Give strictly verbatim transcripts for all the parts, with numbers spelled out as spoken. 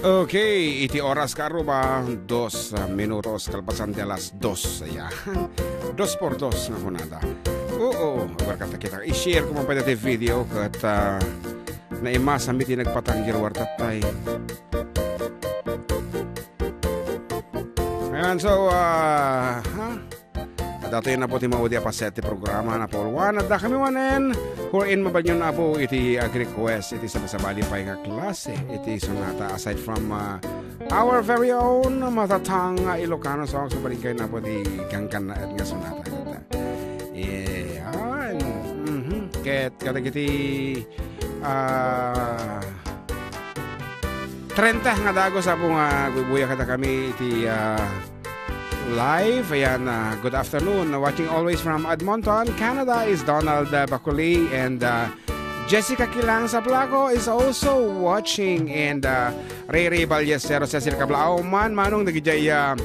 Okay, iti oras nga aruba, dos, ah, minutos kalpasan ti alas dos. Ayan. Dos por dos nga kunada. Oo, agar kata kita. I-share ko man pwede ti video ket, ah, naimasami ti nagpatanggir wartatay. Ayan, so, ah, ha? Datoy na po ti maudi a paset ti programa na Paul Juan. At dakami manen, wherein mabalyon na po iti ag-request iti sabasabali pay nga klase iti sonata. Aside from, ah, our very own matatang nga Ilocano songs, mabalin kayo na po ti ganggan na nga sonata. Ayan. Mhm. Ket kadagiti, ah, trenta nga dagus, apo nga agbubuya kada kami iti, ah, live. Ayan, ah, good afternoon. Watching always from Edmonton, Canada is Donald, ah, Baculi and, ah, Jessica Kilang Sablaco is also watching and, ah, Ray Ray Ballestero, Cecil Cablao man, manong dagiti, ah,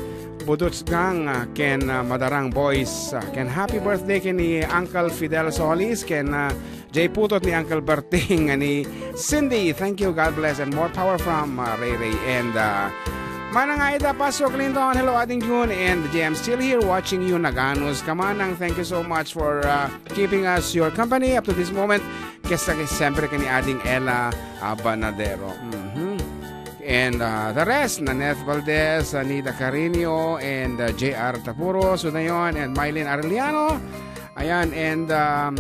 Buduts Gang, ah, ken, ah, Madarang Boys, ah, ken happy birthday ken ni Uncle Fidel Solis, ken, ah, Jay Putot ni Uncle Berting, ni Cindy. Thank you, God bless, and more power from, uh, Ray Ray. And, uh, Manang Aida Pasio Clinton, hello, Ading June, and J M still here watching you, Naganus. Kamanang, thank you so much for, uh, keeping us your company up to this moment. Kesta kay siyempre kay ni Ading Ella, uh, Banadero. Mhm. And, uh, the rest, Naneth Valdez, Anita Carino, and, uh, J R Tapuro, Sudayon, and Mylene Arellano. Ayan, and, um,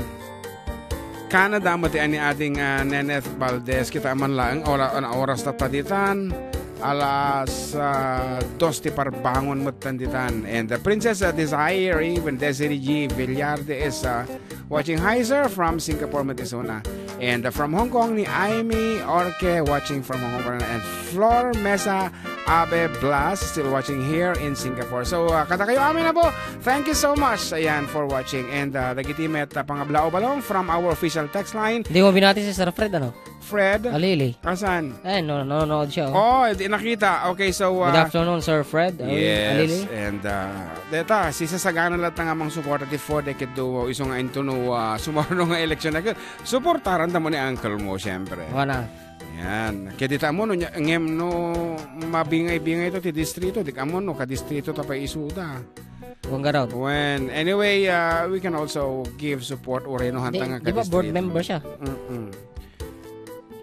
Canada, mati ani Ading, ah, Neneth Valdez, kita man laeng, ora-, an oras ta ditan, alas, ah, dos ti parbangon met tan ditan. And the Princess, ah, Desiree, when Desiree G Villarde is, ah, watching. Hi, sir, from Singapore, Matisona. And, ah, from Hong Kong, ni Aimee Orque, watching from Hong Kong, and Flor Mesa Abe Blas, still watching here in Singapore. So, ah, kada kayo amin na po, thank you so much, ayan, for watching. And, ah, dagiti met, ah, pangablao balong from our official text line. Di mo binati si Sir Fred, ano? Fred? Alili. Asan? Eh, no, no, no, siya, oh. Oh, di nakita. Okay, so, Good ah, afternoon, Sir Fred. Ay, Yes, Alili. And, ah, deta, sisasagana latta nga mangsuporta ti four decade duo, isu nga intuno, ah, sumarno nga eleksyon na. Suportaran ta mo ni uncle mo, siyempre. Wana. Yan. Kaya di ta mo, no, nya-, ngem no, mabingay-bingay to ti distrito, di ka mo, no, kadistrito ta pa isuda. Kung garot. When, anyway, uh, we can also give support o reno Di, hantang nga di ba board kadistrito. Member siya? Mm-mm.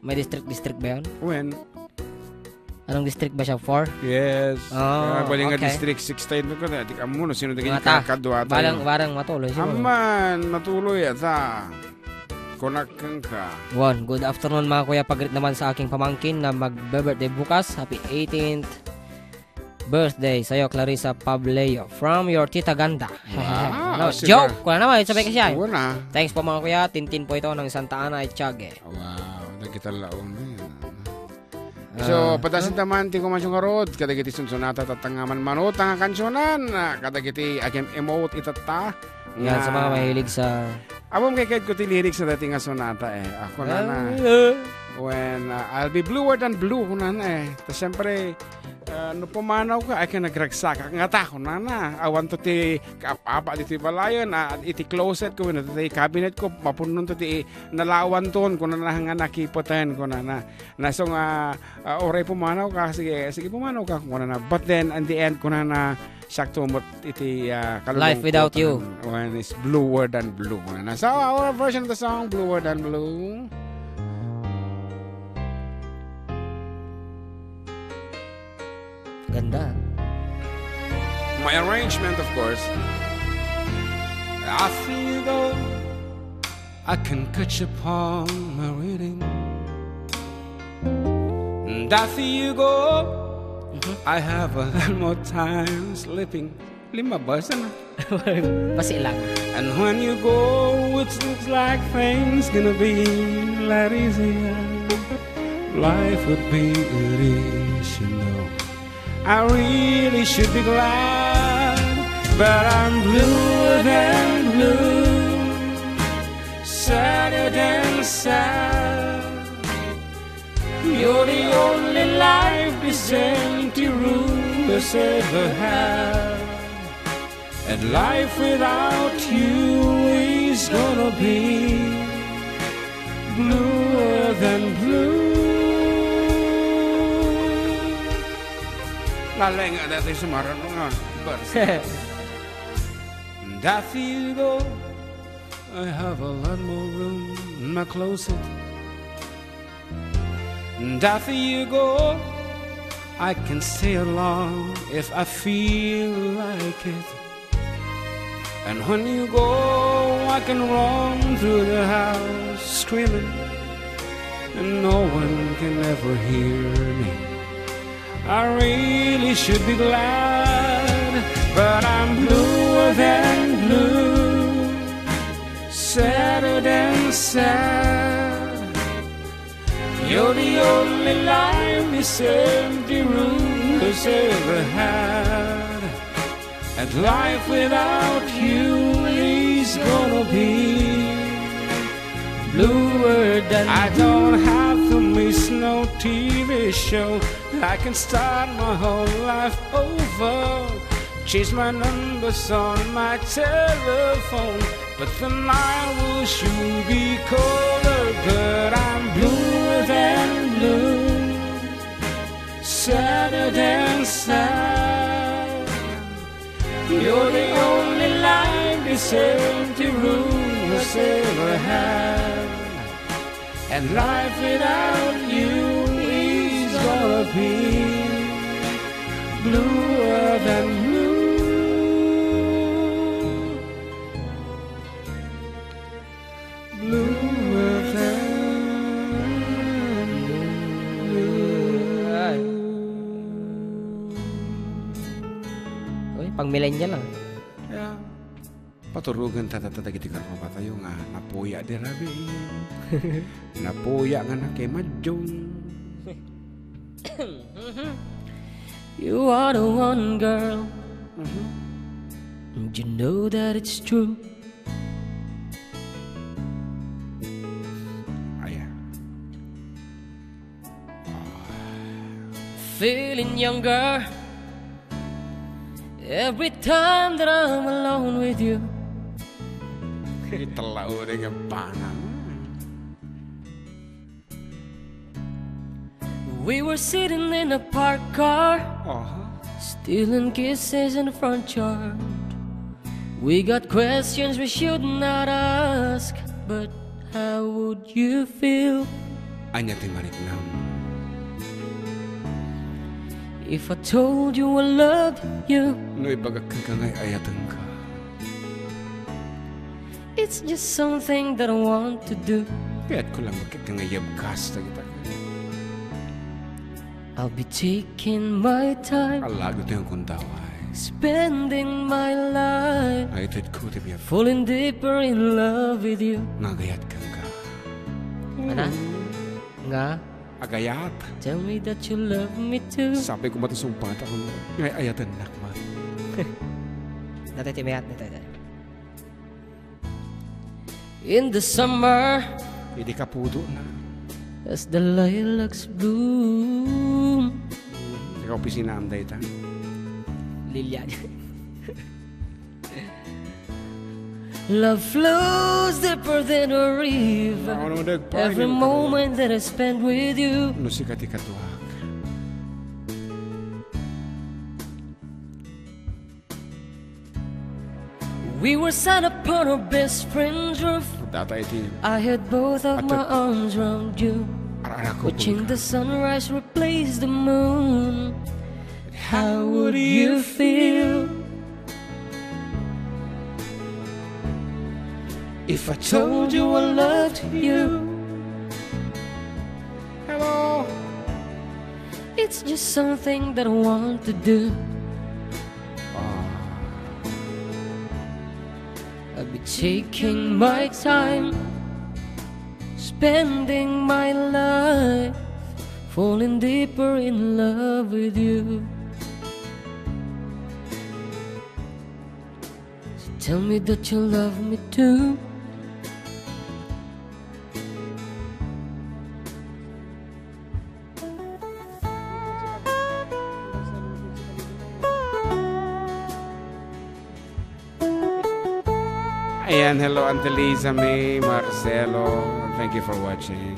May district, district ba yun? When? Anong district ba siya? Four? Yes. Oh, Ah, bali nga okay. District six tayo ko na. Di ka mo, no, sino di Mga ka ta. Kadwa tayo. Barang, barang matuloy siguro. Aman, matuloy ata. Kunak ka. One, good afternoon, mga kuya. Pag-greet naman sa aking pamangkin na magbe-birthday bukas. Happy eighteenth birthday sa'yo, Clarissa Pableo. From your Tita Ganda. Wow, No, sige. Joke! Wala naman, sabay kasi yan. Wala. Thanks po, mga kuya. Tintin po ito ng Santa Ana, Etiague. Wow, nakita laon na yan. So, Ah. Padasin taman ti kumansyon nga rod, kadagiti sunsunata tatangaman manota nga kansionan, ah, kadagiti agem emote itatta. Yan, sa mga Nga mahilig sa Amom kay ko ti lyrics na dati nga sonata, eh. Ako na na. Ah. When, ah, I'll be bluer than blue, kunana, eh. Ta siyempre, ah, no pumanaw ka, ay ka nagragsak. Nga ta, kunana. Awan to ti kaapa dito balayan, ah, iti closet ko, iti cabinet ko, mapunnon to ti nalawan ton, kunana nga nakipatan, kunana. Na, so nga, ah, oray pumanaw ka, sige, sige, pumanaw ka, kunana. But then, in the end, kunana, sakto mo iti, ah, kalulungkot. Life without you. When it's bluer than blue, kunana. So, our version of the song, Bluer Than Blue. Ganda. My arrangement, of course. I feel though I can catch upon my reading. And after you go, Mhm. I have a lot more time sleeping. Lima ba? Sana? Basi lang. And when you go, it looks like things gonna be a lot easier. Life would be easy, you know. I really should be glad, but I'm bluer than blue, sadder than sad. You're the only life this empty room has ever had. And life without you is gonna be bluer than blue. Laeng a dati sumaran nga verse. That you go, I have a lot more room in my closet. That you go, I can stay alone if I feel like it. And when you go, I can roam through the house screaming, and no one can ever hear me. I really should be glad, but I'm bluer than blue, sadder than sad. You're the only life this empty room has ever had. And life without you is gonna be bluer than I don't have to miss no T V show. I can start my whole life over. Change my numbers on my telephone. But the night will sure be colder. But I'm bluer than blue, sadder than sad. You're the only life this empty room has ever had. And life without you is gonna be bluer than blue. Bluer than blue. Ay. Uy, pang millennial, ah. Kaya, paturugan ta dagiti karruapatayo nga napuya di rabii. Napuya nga nakimadyong. You are the one, girl. Mhm. And you know that it's true. Aya. Feeling younger every time that I'm alone with you. Italaw rin ang panang. We were sitting in a parked car, uh-huh, stealing kisses in the front yard. We got questions we should not ask, but how would you feel? Ania ti mariknam? If I told you I loved you. No ibagak kenka nga ay-ayatenka. It's just something that I want to do. Kayatko lang nga kayatko nga iyabkas dagita. I'll be taking my time. Alagad ti angkon daway. Spending my life. Ay, itedko ti biag. Falling deeper in love with you. Nga agayat kenka. Ana? Nga? Agayat. Tell me that you love me too. Sapay koma ti sumpata nga ay-ayatennak man. Dati ti mayat nito, ito. In the summer, idi kapudona. As the lilacs bloom. Taga opisinaam dayta. Lilia. Love flows deeper than a river. Ano, nagpain. Every moment that I spend with you. No, sika ti kaduak. We were sat upon our best friend's roof. Data iti. I had both of my arms round you. Ar-, arak ko. Watching the sunrise replace the moon. How would you feel if I told you I loved you? Hello. It's just something that I want to do. Ah. I'll be taking my time, spending my life, falling deeper in love with you. So tell me that you love me too. Ayan, hello, Auntie Lisa May, Marcelo. Thank you for watching.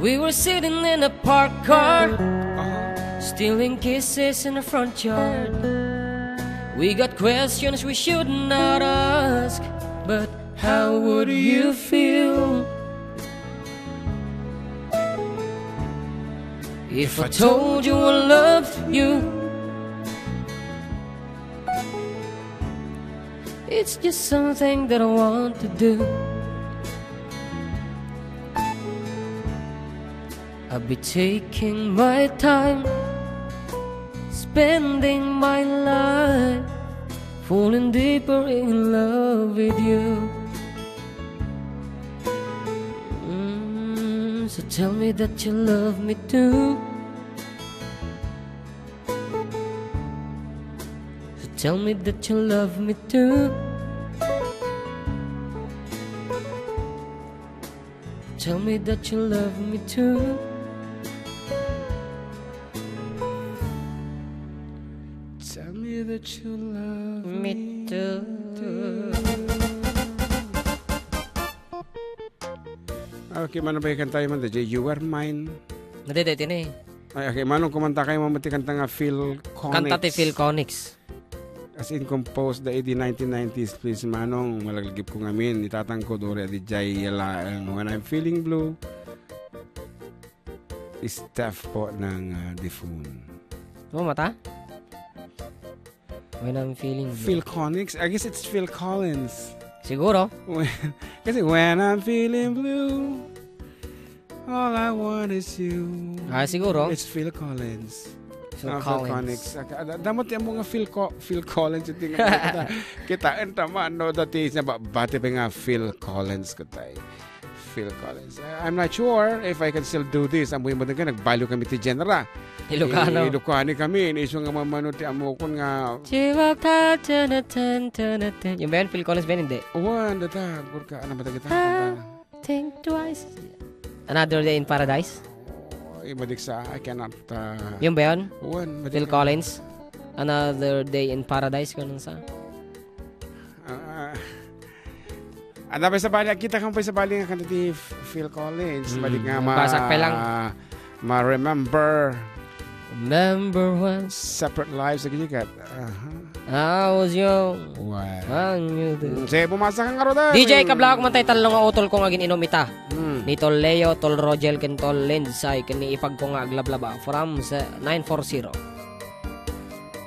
We were sitting in a parked car, stealing kisses in the front yard. We got questions we should not ask, but how would you feel if I told you I loved you? It's just something that I want to do. I'll be taking my time, spending my life, falling deeper in love with you. Mm, so tell me that you love me too. So tell me that you love me too. Tell me that you love me too. Tell me that you love me too. Okay, mano ba yung kanta man, D J? You Were Mine. Nadede, tini. Ay, okay, manong kumanta kayo, mamati kanta nga Phil Conics. Kanta ti Phil Conics. As in, composed da idi nineteen nineties, please, manong, malaglagip ko ngamin, itatang ko, duri, adi, jay, yala, ang When I'm Feeling Blue, staff po ng, ah, Defun. Ano mata? When I'm Feeling Blue. Phil Conics? I guess it's Phil Collins. Siguro. When, kasi, "When I'm feeling blue, all I want is you." Ah, siguro. It's Phil Collins. Phil Ah, Phil Collins. Collins. Aka-, da-, damo ti ammo nga Phil Co-, Phil Collins, iti nga kita, kita, enta man, no, dati, sa ba-, bati pa nga Phil Collins, kutay. Phil Collins. Uh, I'm not sure if I can still do this. Amoy mo nga, nagbaliw kami ti genre. Ilocano. Eh, Ilocano kami. Iniisu nga mamano ti amokon nga Chihuahua, tan, tan, tan, tan. Yung ba yun? Phil Collins ba yun? Hindi. Wan, data. Gurka, ano ba ta kita? Ah, think twice. Another Day in Paradise? Oh, iba dik sa, I cannot, uh, Yun ba yun? Wan, madik Phil ka. Collins? Another Day in Paradise, ganun sa. Ah, ada pa sabali, kita kang pa sabali nga kanta ti F-, Phil Collins. Hmm, madik nga ma-, nabasa pa lang. Ma-remember. Remember when Separate lives, lagi ka. Aha. I was young. Wow. I knew this. Mm, sige, bumasa ka nga, Rodan. D J, kablaak man tayo talo nga utol ko nga gin-inom ita. Hmm. Ni Tol Leo, Tol Rogel, ken Tol Lindsay, ken ni ipag ko nga aglablaba. From sa nine four zero.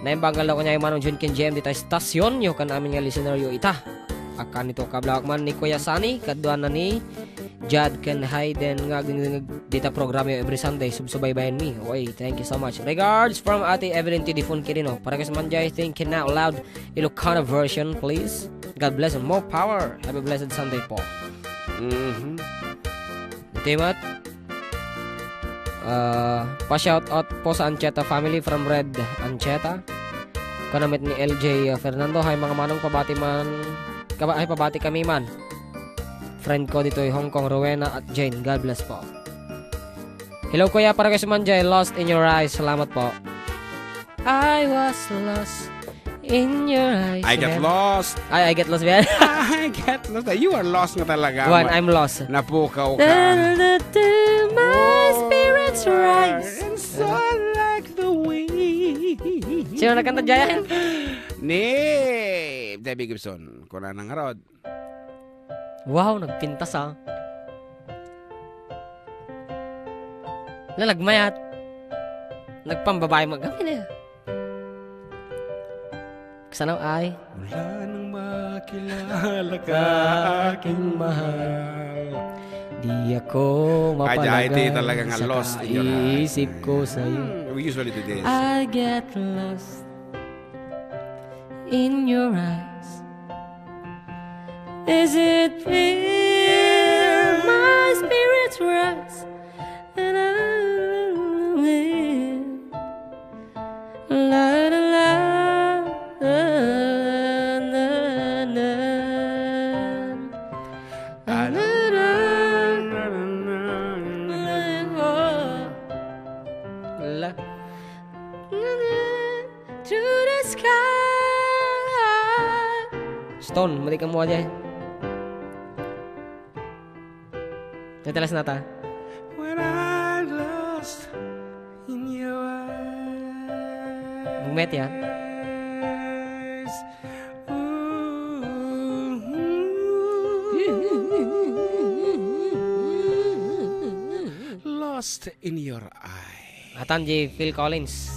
Naimbag nga law kaniayo Manong Jun ken J M dita estasyon yo, ken amin nga listener yo ita. Akanito kablaak man ni Kuya Sani, kaduana ni Jad ken Hayden nga agdingdingeg dita program yo every Sunday, subsubaybayan mi. Okay, thank you so much. Regards from Ate Evelyn T. Difon Quirino. Para kay sa Manjay, thinking out loud, Ilocano version, please. God bless and more power. Have a blessed Sunday po. Mhm. Iti met, ah, pa-shout out po sa Ancheta family from Red Ancheta. Kanamit ni L J Fernando, hay mga manong, pabati man, kaba-, hay pabati kami man. Friend ko ditoy Hong Kong, Rowena at Jane. God bless po. Hello, Kuya, para kay Sumanjay, Lost in Your Eyes. Salamat po. I was lost in your eyes. I get Ayan. Lost. Ay, I get lost ba yan? I get lost. You are lost nga talaga. Juan, Ma-, I'm lost. Napukaw ka. Da, da, da, da, my Oh, spirits rise. And so like the wind. Sino nagkanta dyan? Ni Debbie Gibson. Kuna nang harod. Wow, nagpintas, ah. Lalagmayat. Nagpambabae mo. Gabi na. Kasano ay? Mula nang makilala ka, aking mahal, di ako Ay, di, ay, mapalagay di talaga nga sa lost in your eyes. Kaisip ko sa'yo. Hmm, we usually do this. I get lost in your eyes. Is it fear my spirits rise? And I will. La, la, la, la, la, la. La, la, la, la, la. To the sky. Stone, mali ka mo aja eh. Nagtalas na ta. When I Met ya. Lost in your eye. Atan di Phil Collins.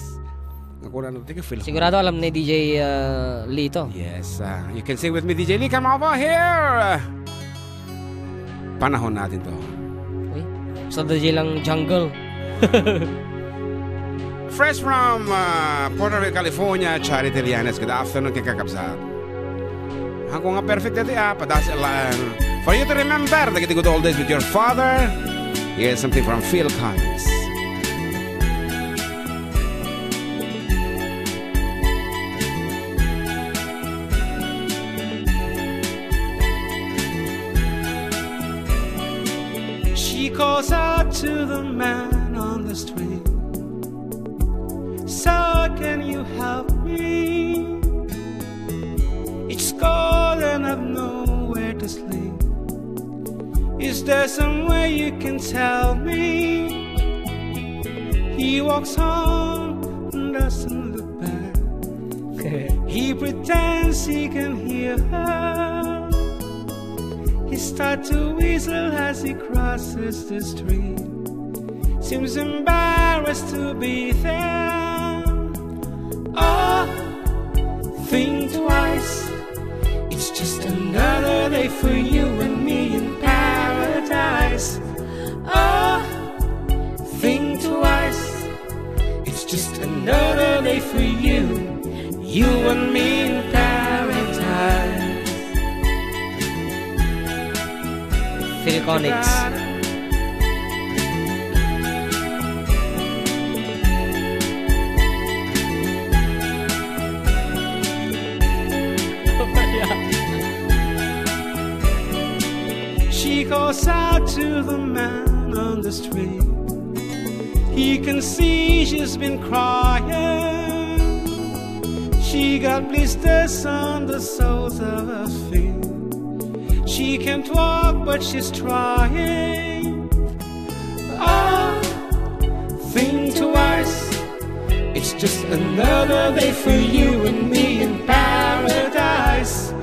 Nakunan na ti Phil Sigurado Collins. Alam ni D J, uh, Lito. Yes, uh, you can sing with me, D J Lee. Come over here. Panahon natin to. Uy, sa D J lang jungle. Fresh from, uh, Puerto Rico, California, Charity Lianes. Good afternoon, kakabsat. Ako nga perfect dati, ah, padas lang. For you to remember, dagiti good old days with your father. Here's something from Phil Collins. She calls out to the man on the street, "Sir, can you help me? It's cold and I've nowhere to sleep. Is there some way you can tell me?" He walks home and doesn't look back. He pretends he can hear her. He starts to whistle as he crosses the street. Seems embarrassed to be there. Oh, think twice. It's just another day for you and me in paradise. Oh, think twice. It's just another day for you, you and me in paradise. Phil Collins. She calls out to the man on the street. He can see she's been crying. She got blisters on the soles of her feet. She can't walk, but she's trying. Oh, think twice. It's just another day for you and me in paradise.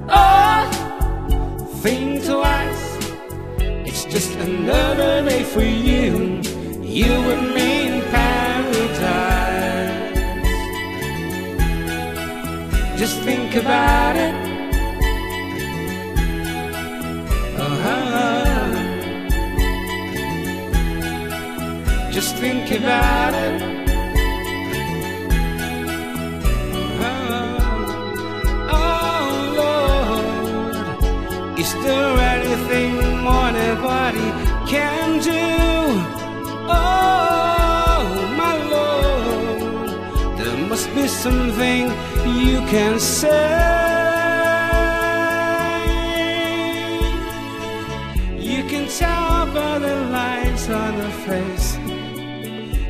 Oh, think twice. It's just another day for you, you and me in paradise. Just think about it. Uh-huh. Just think about it. Uh-huh. Oh, Lord, is there anything more nobody can do? Oh, my Lord, there must be something you can say. You can tell by the lines on her face.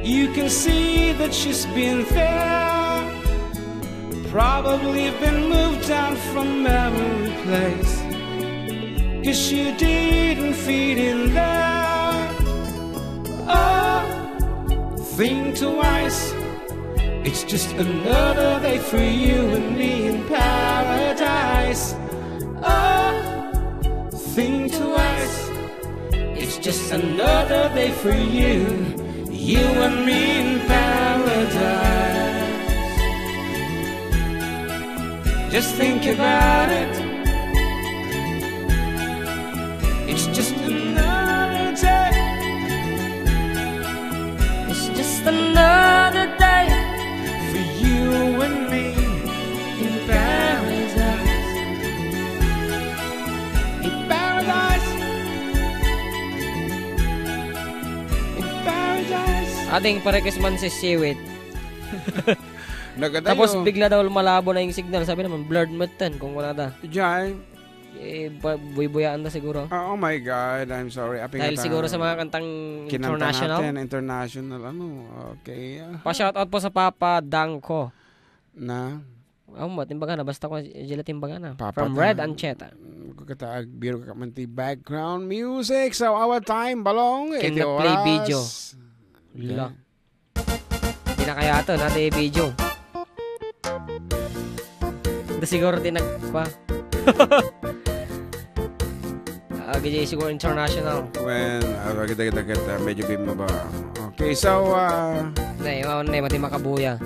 You can see that she's been there. Probably been moved down from every place. 'Cause she didn't fit in there. Oh, think twice. It's just another day for you and me in paradise. Oh, think twice. It's just another day for you, you and me in paradise. Just think about it. It's just another day. It's just another day for you and me in paradise. In paradise. In paradise. Ating parekes man si Siwit. Nagadayo. Tapos bigla daw malabo na yung signal. Sabi naman, blurred metten kung wala da. Jay. Eh, ba-, buy-buyaan da siguro. Ah, oh my God, I'm sorry. Aping Dahil ata siguro sa mga kantang kinanta international. Natin, international, ano, okay, ah. Pa-shoutout po sa Papa Dangko. Na? Oh, mo, timbaga na. Basta ko, Jela timbaga na. Papa From Dang-, Red Ancheta. Mm, kataag, biro ka man ti background music. So, our time, balong, Can iti na play oras. Video. Okay. La. Di na kaya ato, nati video. Siguro di nag-, kwa. Ah, gidi siguro international. When, ah, kita, kita, kita, medyo bimaba. Okay, so, ah, Nay, oh, nay, mati makabuya.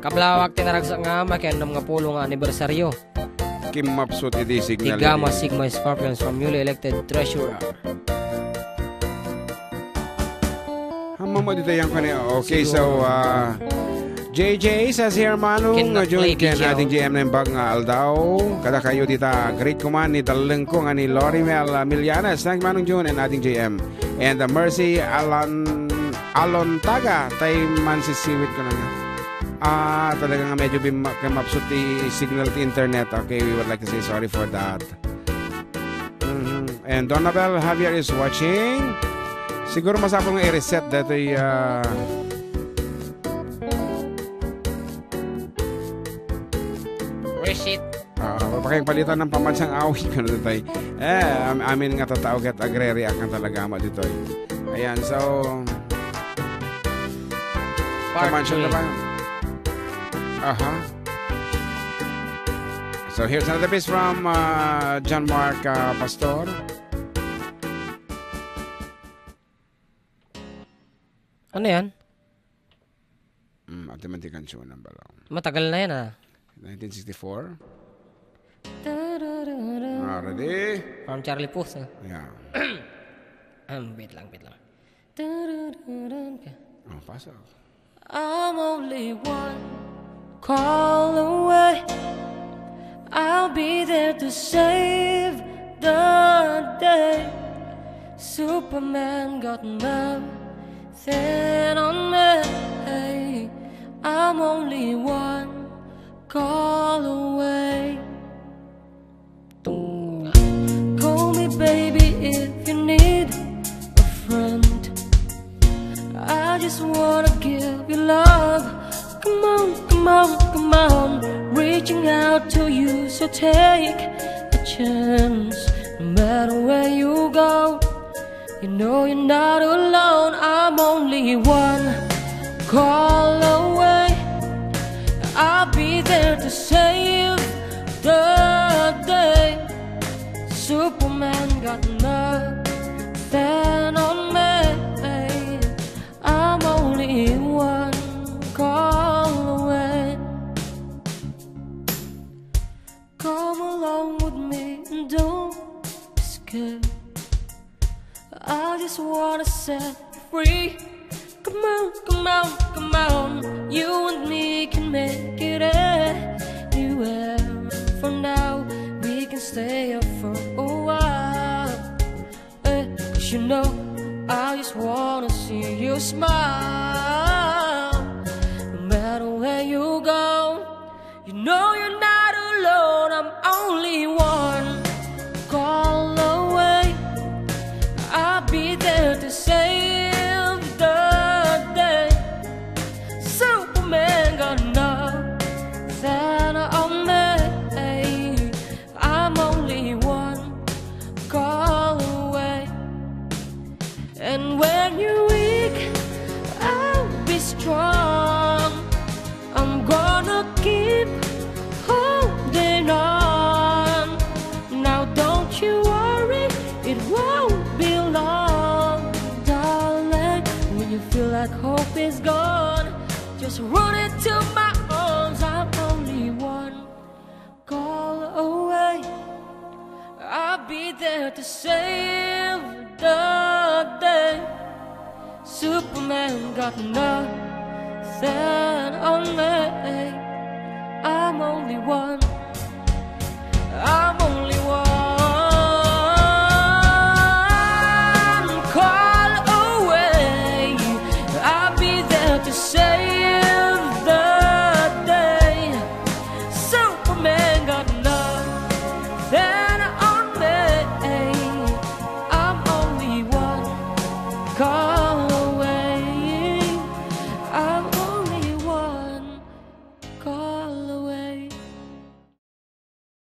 Kablawak ti naragsak nga makiannom nga pulo nga anibersaryo. Kimmapsut iti Signal Ti Gamma Lady. Sigma Scorpions from newly elected treasurer. Hammam mo dito yan kani. Okay, so, Siguro. uh, J J says here, Manong Cannot June, play ken video. Ating J M naimbag nga aldaw. Kada kayo dita, greet ko man ni daleng ko nga ni Lori Mel, uh, Millanes. Thank you, Manong June and Ating J M. And, uh, Mercy Alan, Alontaga, tay man sisiwit ko na nga. Ah, talaga nga medyo bim-, kamapsut ti signal ti internet. Okay, we would like to say sorry for that. Mhm. And Donabel Javier is watching. Siguro masapul nga i-reset datoy, ah, Reset. Ah, pakipalitan ng pambansang awit, ano, tay? Eh, am-, amin nga tattao ket agre-react nga talaga ama ditoy. Ayan, so, Part kamansyang three. Na ba? Aha. So, here's another piece from, uh, John Mark, uh, Pastor. Ano yan? Mm, ate man ti kansyona, balaw. Matagal na yan, ah. Nineteen sixty-four. Ah, ready? From Charlie Puth, ah. Yeah. Um, wait lang, wait lang. Oh, pasok. I'm only one call away. I'll be there to save the day. Superman got nothing on me. I'm only one call away. Call me, baby, if you need a friend. I just wanna give you love. Come on, come on, come on. Reaching out to you, so take a chance. No matter where you go, you know you're not alone. I'm only one call away. I'll be there to save the day. Superman got nothing on me. I'm only one call away. Come along with me and don't be scared. I just wanna set you free. Come on, come on, come on. You and me can make it anywhere. For now, we can stay up for a while. Eh, 'cause you know, I just wanna see you smile. No matter where you go, you know you're not alone. I'm only one call away. I'll be there to save the day. Superman got nothing on me. I'm only one call away. And when you're weak, I'll be strong. I'm gonna keep holding on. Now don't you worry, it won't be long, darling. When you feel like hope is gone, just run into my arms. I'm only one call away. I'll be there to save the day. Superman got nothing